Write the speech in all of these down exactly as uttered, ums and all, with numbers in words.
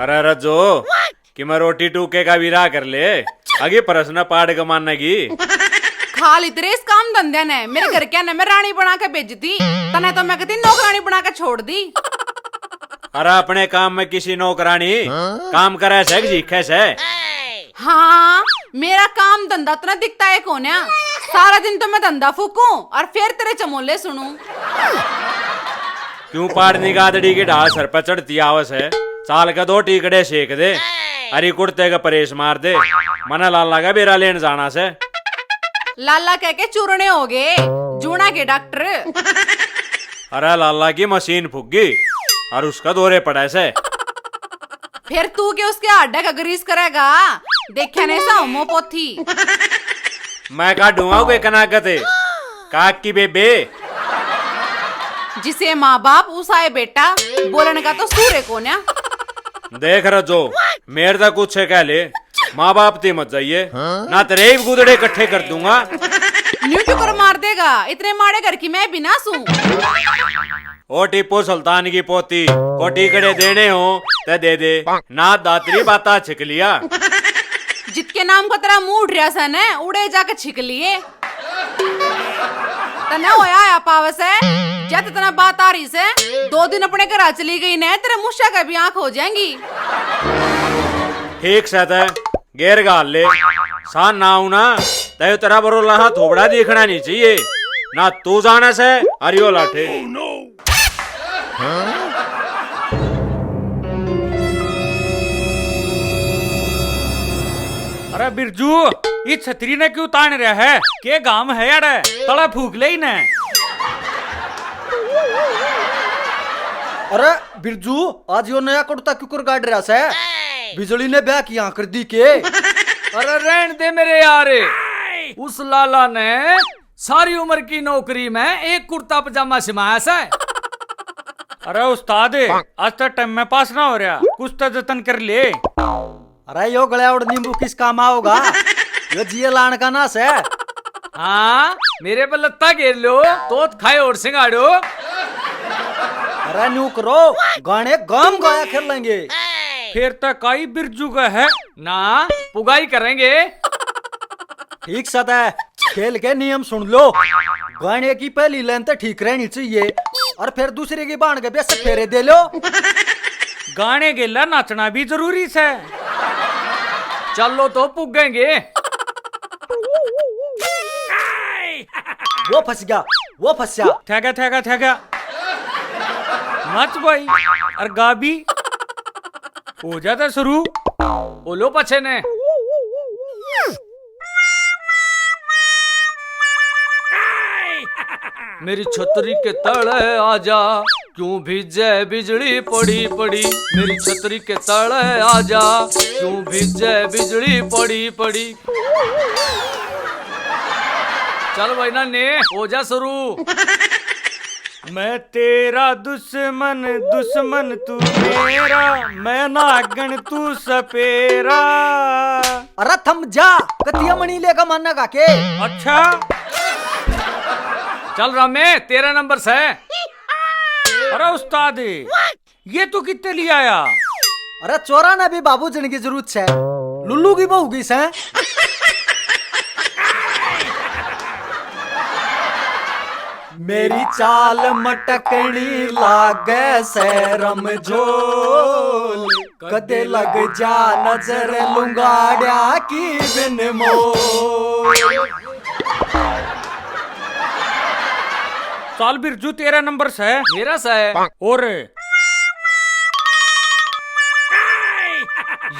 अरे रजो, कि मैं रोटी टूके का भी राह कर ले, आगे प्रश्न पाड़ के मानेगी। खा ली तेरे इस काम धंधे ने, मेरे घर क्या ने मैं रानी बना के भेजी थी, तने तो मैं कहती नौकरानी बना के छोड़ दी। अरे अपने काम में किसी नौकरानी काम करे से कि झीखे से? हाँ, मेरा काम धंधा इतना दिखता है कोन्या। सारा दिन तो मैं धंधा फूकूं और फिर तेरे चमोले सुनूं। क्यों पाड़नी गादड़ी की ढाल सर पे चढ़ती आवस है? चाल के दो टीकड़े सेक दे, अरे कुर्ते का परेश मार दे। मना लाला का बेरा लेन जाना से। लाला कह के चूरने हो गए, जूना के डॉक्टर। अरे लाला की मशीन फुग्गी और उसका दौरे पड़े से। फिर तू के उसके आडे का ग्रीस करेगा? देखे ने सा होमो पोथी। मैं काढूंगा कोई कनागत काक की बेबे। जिसे माँ बाप उसाए बेटा, बोलने का तो सूर है कोन्या। देख रजो, मेरे तक कुछ कह ले, माँ बाप ते मत जाइए, ना तेरे ही गुदड़े इकट्ठे कर दूंगा। न्यू क्यों कर मार देगा, इतने माड़े घर की मैं भी ना सूं। ओ टीपू सुल्तान की पोती, को टीकड़े देने हो ते दे दे, ना दातरी बाता छिक लिया। जितके नाम को तेरा मुंह उठ रहा सा ना, उड़े जाके छिक लिए। तने होया आया पावस है, जद तना बात आ रही से, दो दिन अपने घर चली गई ने, तेरे मुश्या का भी आंख हो जाएंगी। ठीक से ते गेर घाल ले, सा ना आऊं ना, तय तेरा बरोला सा थोबड़ा दिखना नहीं चाहिए, ना तू जाने से अरियो लाठे। अरे बिरजू, ये छतरी ने क्यों तान रहा है? के गाम है यार, तला फूक ले इन्हें। अरे बिरजू, आज यो नया कुर्ता क्यों कर काट रहा से? बिजली ने ब्याह की हाँ कर दी के? अरे रहन दे मेरे यार, उस लाला ने सारी उम्र की नौकरी में एक कुर्ता पजामा सिमाया से। अरे उस्ताद, आज तो टाइम में पास ना हो रहा, कुछ तो जतन कर ले। अरे यो गला और नींबू किस काम आओगा? यो जिये लान का ना से। हाँ, मेरे पे लत्ता घेर लो, तोत खाए और सिंगाड़ो। अरे न्यू करो, गाने गाम गाया खेलेंगे। फिर तो काई बिरजू का है ना, पुगाई करेंगे। ठीक सत है, खेल के नियम सुन लो। गाने की पहली लाइन तो ठीक रहनी चाहिए और फिर दूसरे की बाण के बेशक फेरे दे लो। गाने गेला नाचना भी जरूरी से। चलो तो पुगेंगे। वो फंस गया, वो फंस गया। थैगा, थैगा, थैगा। नाच भाई, और गा भी। हो जाता शुरू। बोलो पछे ने। मेरी छतरी के तले आजा, क्यों भीजे बिजली पड़ी पड़ी। मेरी छतरी के तले आजा, क्यों भीजे बिजली पड़ी पड़ी। चल भाई ना ने, हो जा शुरू। मैं तेरा दुश्मन, दुश्मन तू मेरा, मैं नागण तू सपेरा। अरे थम जा, कतिया मणि लेकर मानेगा के? अच्छा। चल रामे, तेरा नंबर से। अरे उस्ताद, ये तू कित्ते ले आया? अरे चोरा ने भी बाबू जन की जरूरत है, लुल्लू की बहू की से। मेरी चाल मटकनी लागे से रमझोल, कदे लग जा नजर लुंगाड़्या की बिन मोल। चाल बिरजू, तेरा नंबर से। मेरा से। और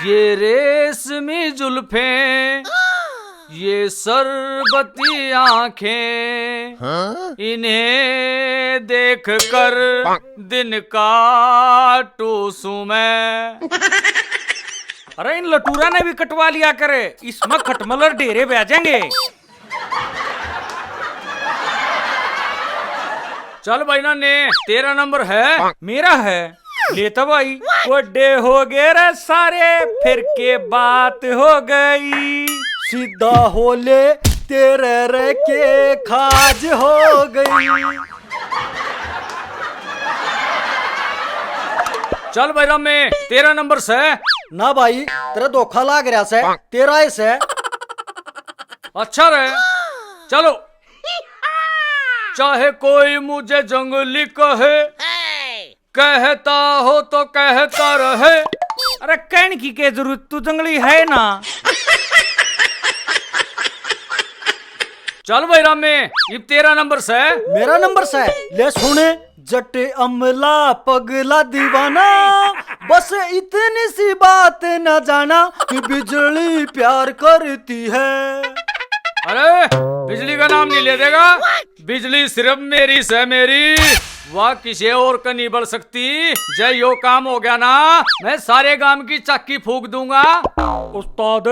ये रेशमी जुल्फें, ये शरबती आंखें, हाँ? इन्हें देख कर दिन काटू सू मैं। अरे इन लटूरा ने भी कटवा लिया करे, इसमें खटमल और डेरे बह जाएंगे। चल भाई ना ने, तेरा नंबर है। मेरा है। ले तो भाई। बड़े हो गए रे सारे, फिर के बात हो गई। सीधा हो ले, तेरे रे के खाज हो गई। चल भाई रामे, तेरा नंबर से। ना भाई, तेरा धोखा लाग रहा से, तेरा ही से। अच्छा रे, चलो। चाहे कोई मुझे जंगली कहे, कहता हो तो कहता रहे। अरे कहने की के जरूरत, तू जंगली है ना। चल भाई रामे, इब तेरा नंबर से। मेरा नंबर से? ले सुन, जट अमला पगला दीवाना, बस इतनी सी बात ना जाना कि बिजली प्यार करती है। अरे, बिजली का नाम नहीं ले देगा, बिजली सिर्फ मेरी से, मेरी। वाह, किसी और का नहीं बल सकती। जय यो काम हो गया ना, मैं सारे गांव की चाकी फूक दूंगा। उस्ताद,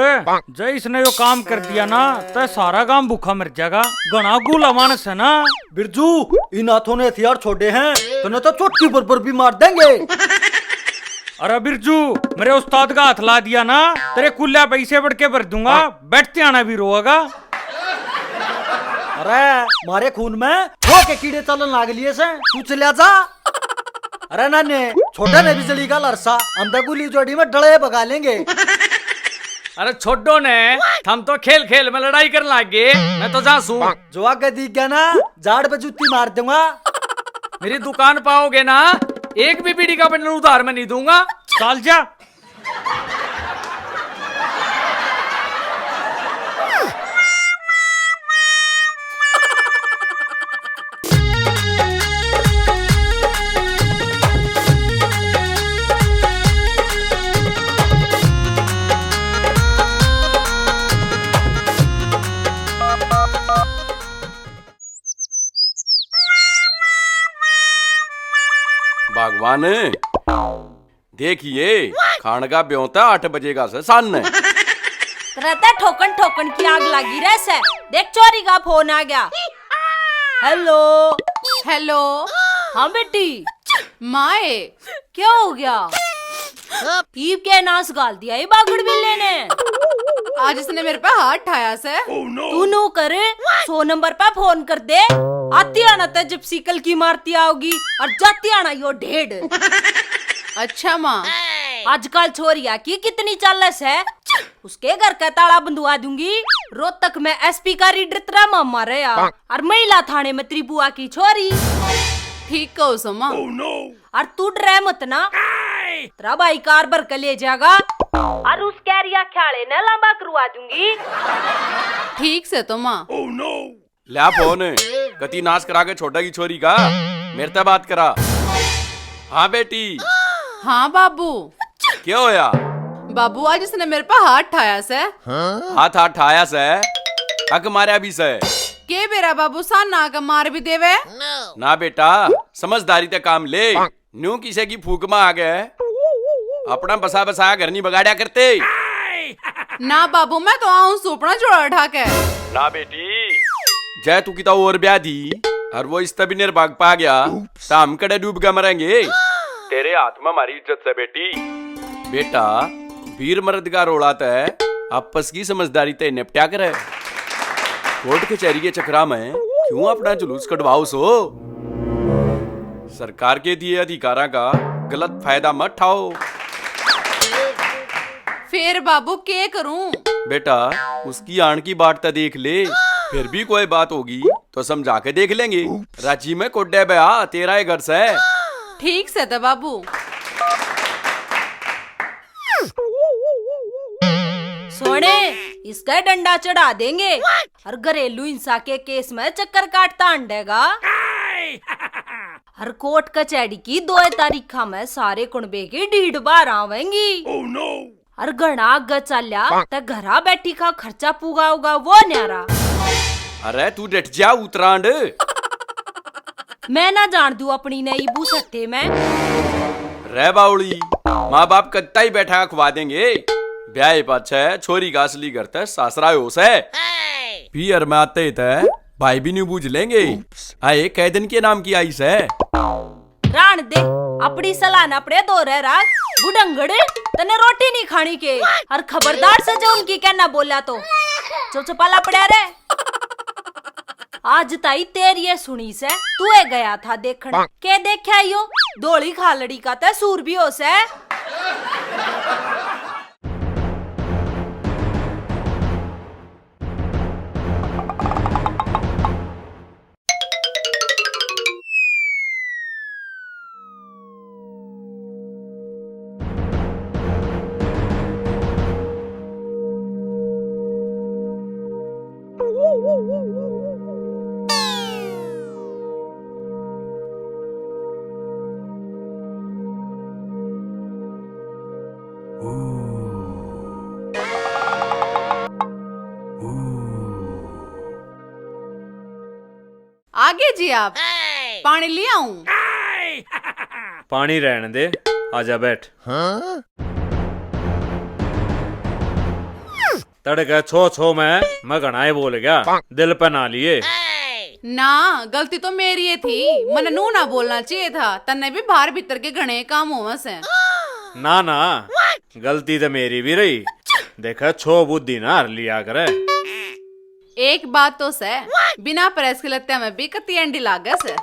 जय इसने यो काम कर दिया ना, तो सारा गांव भूखा मर जाएगा। घना गुला मानस है ना। बिरजू, इन हाथों ने हथियार छोड़े हैं, तन्ने तो चोटी पर, पर भी मार देंगे। अरे बिरजू, मेरे उस्ताद का हाथ ला दिया ना, तेरे कुल्ला पैसे बढ़ के भर दूंगा। बैठते आना भी रोएगा। अरे, मारे खून में खो के कीड़े चलन लाग लिए से, तू चला जा। अरे नाने, छोटे ने बिजली का लरसा, हम तो गुली जोड़ी में डले भगा लेंगे। अरे छोड़ो ने, हम तो खेल खेल में लड़ाई करने लाग गए। मैं तो जा सूं। जो आगे दिख गया ना, जाड़ पे जूती मार दूंगा। मेरी दुकान पाओगे ना, एक भी बीड़ी का बंडल उधार में नहीं दूंगा। चल जा। भगवान, देखिए, खान का ब्यों तो आठ बजेगा से सान ने। तेरा तो ठोकन ठोकन की आग लागी रह से। देख, छोरी का फोन आ गया। हेलो। हेलो। हाँ बेटी। माए। क्या हो गया? ईब के नाश गाल दिया ये बागड़ बिल्ले ने। आज इसने मेरे पे हाथ ठाया से। तू नू कर, सौ नंबर पे फोन कर दे। आती आना ते जिप्सी कल की मारती आओगी और जाती आना यो ढेड। अच्छा माँ। आजकल छोरिया की कितनी चालस है। उसके घर का ताला बंधवा दूंगी। रोहतक में एसपी का रीडर तेरा मामा रहा और महिला थाने में तेरी बुआ की छोरी। ठीक कहो सो माँ। और तू डरे मत ना, तेरा भाई कार भर के ले जाएगा और उस कैरिया ख्याले ने लंबा करवा दूंगी। ठीक से तो माँ। ल्या फोन, कती नाश करा के छोड़ेगी छोरी का। मेरे ते बात करा। हाँ बेटी। हाँ बाबू। क्या होया? बाबू, आज इसने मेरे पे हाथ ठाया से। हाथ, हाथ ठाया से? हक मारा भी से? के बेरा बाबू, साना के मार भी देवे? ना बेटा, समझदारी ते काम ले। न्यू किसे की फूक में आ गए, अपना बसा बसाया घर नहीं बगाड़ा करते। ना बाबू, मैं तो आऊं सू अपना झोला उठा के। ना बेटी, जय तू किता और ब्याह दी और वो इस तभी निर्भाग पा गया, तो हम कड़े डूब के मरेंगे। तेरे हाथ में हमारी इज्जत से बेटी। बेटा, वीर मर्द का रोला तै आपस की समझदारी तै निपटा करे। कोर्ट कचहरी के चक्करा में क्यों अपना जुलूस कढवाओ सो? सरकार के दिए अधिकारां का गलत फायदा मत ठाओ। फेर बाबू के करूं? बेटा, उसकी आन की बाट तो देख ले, फिर भी कोई बात होगी तो समझा के देख लेंगे। राजी में कोडे बया, तेरा ही घर से। ठीक से तो बाबू। सोने, इसका डंडा चढ़ा देंगे और घरेलू हिंसा के केस में चक्कर काटता हंडेगा। हर कोर्ट कचहरी की दो तारीखा में सारे कुणबे की ढीठ बाहर आवेंगी। और घणा आगे चाल्या ते घरा बैठी का खर्चा पुगाओगा वो न्यारा। अरे तू डट जा उतरांड। मैं ना जान दूं अपनी ने इबू सत्ते में। रे बावली, माँ बाप कत्ता ही बैठा खवा देंगे। ब्याह पाछे छोरी का असली घर ते सासरा हो से। पियर में आते ही ते भाई भी नहीं बूझ लेंगे। आए कैदन के नाम की आई से। राण दे, अपनी सलाह न अपने दो रह राख। गुडंगड़, तने रोटी नहीं खानी के? और खबरदार से जो उनकी कहना बोला तो चुप चपाला पड़ा रहे। आज ताई तेरी ये सुनी से, तू ए गया था देखण। के देखा यो? धोली खालड़ी का तै सूर भी हो सै। आगे जी आप। पानी ले आऊं? पानी रहने दे, आजा बैठ। तड़के छो छो में मैं घणा ही बोल गया, दिल पे ना लिए। ना, गलती तो मेरी ही थी, मने नू ना बोलना चाहिए था, तन्ने भी बाहर भीतर के घणे काम होवे से। ना ना, गलती तो मेरी भी रही। देखे, छो बुद्धि ना हर लिया करे। एक बात तो सै, बिना प्रेस के लत्या में भी कत्ती एंडी लागे सै।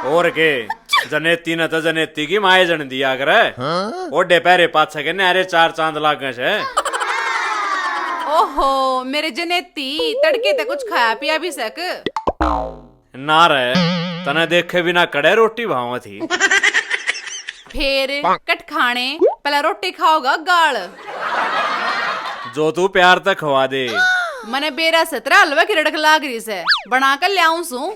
और के, जनेती न तो जनेती की माए जन दिया करे। ओडे पैरे पाछे के न्यारे चार चांद लागे से। ओहो, मेरे जनेती, तड़के ते कुछ खाया पिया भी सक? ना रे, तने देखे बिना कड़े रोटी भावे थी। फेर कट खाने, पहला रोटी खाओगा गाल। जो तू प्यार तै खवा दे। मने बेरा से तेरा हलवा की रड़क लाग रही से, बना कर ल्याऊं सूं।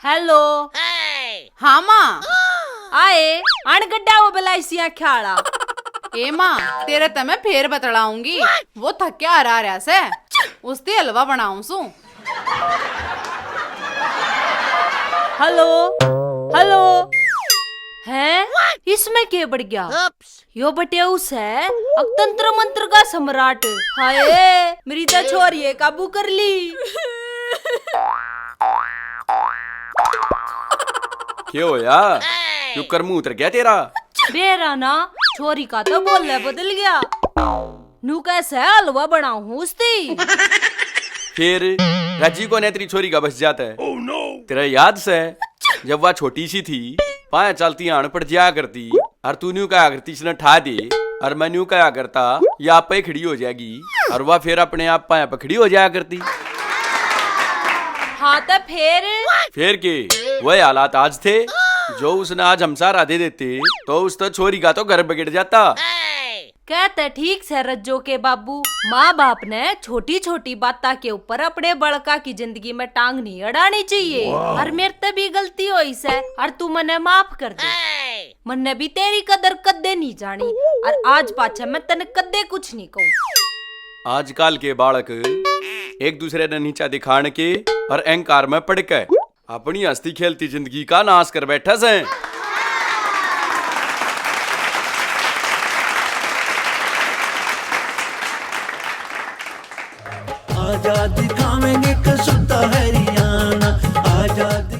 हेलो। हाँ माँ। आए, अण गड्ढा वो बलाइसिया ख्याला। ए माँ, तेरे ते मैं फेर बतलाऊंगी। वो थक्या हरा रहा से, उसते हलवा बनाऊं सूं। Hello, hello. हैं? इसमें के बढ़ गया? यो बटेऊ सै, अक तंत्र मंत्र का सम्राट। हाय, मेरी तो छोरी है काबू कर ली। के होया? क्यों कर मुंह उतर गया तेरा? बेरा ना, छोरी का तो बोले बदल गया। नू कैसे हलवा बनाऊं उसती? फिर राजी को ने तेरी छोरी का बस जाता है। तेरा याद से, जब वह छोटी सी थी, पाया चलती आन पड़ जाया करती, और तू न्यू कहा करती, इसने ठा दे, और मैं न्यू कहा करता, ये आपे खड़ी हो जाएगी, और वह फिर अपने आप पाया पे खड़ी हो जाया करती। हाँ तो फिर? फिर के, वही हालात आज थे। जो उसने आज हम सहारा दे देते, तो उस तो छोरी का तो घर बिगड़ जाता। कहते ठीक सै रज्जो के बाबू, माँ बाप ने छोटी छोटी बातां के ऊपर अपने बड़का की जिंदगी में टांग नहीं अड़ानी चाहिए। और मेरे ते भी गलती होई सै, और तू मन्ने माफ कर दे। मन्ने भी तेरी कदर कदे नहीं जानी, और आज पाछे मैं तने कदे कुछ नहीं कहूँ। आजकल के बालक एक दूसरे ने नीचा दिखाने के और अहंकार में पड़ के अपनी हंसती खेलती जिंदगी का नाश कर बैठा सै। आजाद दिखावेंगे कसुता हरियाणा, आजाद।